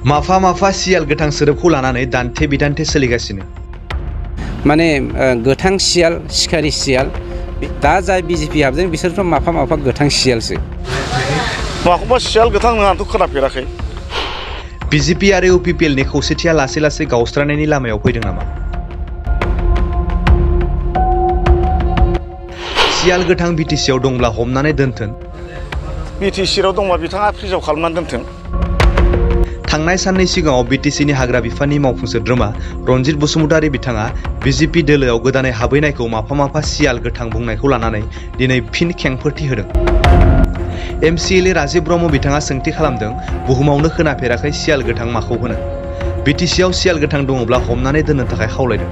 माफा माफा सियाल गोथां सोदोबखौ लानानै दान्थे बिदान्थे सोलिगासिनो। माने गोथां सियाल सिखारि सियाल दा जाय बिजेपि हाबदों बिसोरथ' माफा माफा गोथां सियालसो। माखौबा सियाल गोथां नोंहाथ' खोनाफेराखै। बिजेपि आरो इउपिपिएलनि खौसेथिया लासै लासै गावस्रानायनि लामायाव फैदों नामा? सियाल गोथां बिटिसिआव दंब्ला हमनानै दोनथों। बिटिसिआव दंबा बिथाङा प्रिजार्भ खालामनानै दोनथों। थांनाय साननै सिगाङाव बिटिसिनि हाग्रा बिफाननि मावफुं सोद्रोमा रनजित बसुमतारी बिथाङा बिजेपि दोलोआव गोदानै हाबहैनायखौ माफा माफा सियाल गोथां बुंनायखौ लानानै दिनै फिन खेंफोरथि होदों। एमसिएलए राजीव ब्रह्म बिथाङा सोंथि खालामदों, बुहुमावनो खोनाफेराखै सियाल गोथां माखौ होनो? बिटिसिआव सियाल गोथां दङब्ला हमनानै दोननो थाखाय खावलायदों।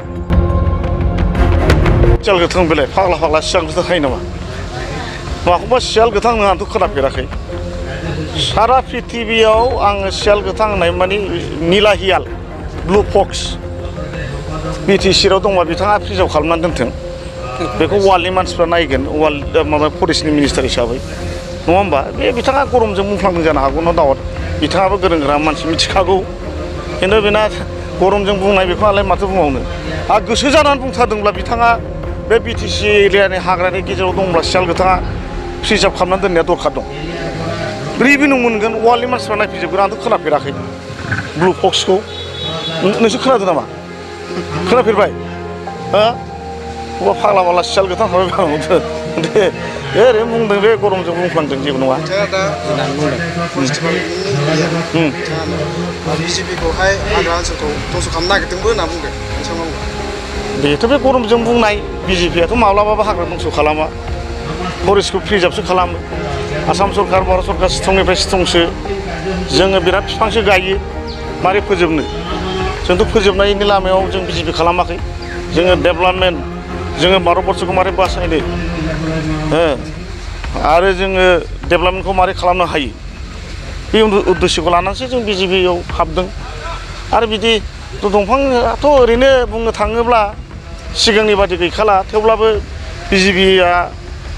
सियाल गोथां बेलाय फाग्ला फाग्ला सियाल गोथां थायो नामा? माखौबा सियाल गोथां नोंहाथ' खोनाफेराखै। सारा पृथिबियाव आङो सियाल गोथां होननाय माने निला हियाल ब्लु फक्स बिटिसिआव दंबा बिथाङा प्रिजार्भ खालामनानै दोनथों। बेखौ वार्ल्डनि मानसिफ्रा नायगोन, वार्ल्ड माबा फरेस्टनि मिनिस्टार हिसाबै, नङा होमबा? बे बिथाङा गरमजों बुंफ्लांदों जानो हागौ, न' दाउट। बिथाङाबो गोरों गोरा मानसि मिथिखागौ, खिन्थु बेना गरमजों बुंनाय बेखौ आलाय माथो बुंबावनो। आरो गोसो जानानै बुंथारदोंब्ला बिथाङा बे बिटिसि एरियानि हाग्रानि गेजेराव दंब्ला सियाल गोथाङा प्रिजार्भ खालामनानै दोननाया दरखार दं। रिभिनिउ मोनगोन, वार्ल्डनि मानसिफ्रा नायफैजोबगोन। आंथ' खोनाफेराखै ब्लु फक्सखौ। नोंसोर खोनादों नामा? खोनाफेरबाय? हो? बबा फाग्ला फाग्ला सियाल गोथां थाबाय बांदों दे ओरैनो बुंदों, बे गरमजों बुंफ्लांदों, जेबो नङा। बिजेपिखौहाय हाग्रा ओनसोलखौ दंस' खालामनो नागिरदोंबो होनना बुंदों नोंथांमोनखौ। बेथ' बे गरमजों बुंनाय। बिजेपिआथ' माब्लाबाबो हाग्रा दंस' खालामा, फरेस्टखौ प्रिजार्भसो खालामो। आसाम सरकार, भारत सरकार स्ट्रंनिफ्राय स्ट्रंसो। जोङो बिराद बिफांसो गायो, मारै फोजोबनो? जोंथ' फोजोबनायनि लामायाव जों बिजेपि खालामाखै। जोङो डेभेलपमेन्ट, जोङो भारतबर्षखौ मारै बासायनो, आरो जोङो डेभेलपमेन्टखौ मारै खालामनो हायो, बे उद्देश्यखौ लानानैसो जों बिजेपिआव हाबदों। आरो बिदि दंफाङाथ' ओरैनो बुंनो थाङोब्ला सिगांनि बादि गैखाला, थेवब्लाबो बिजेपिआ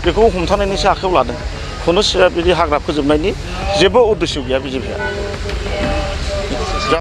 बेखौ हमथानायनिसो आखायाव लादों। खुनु बिदि हाग्रा फोजोबनायनि जेबो उद्देश्य गैया बिजेपिआ।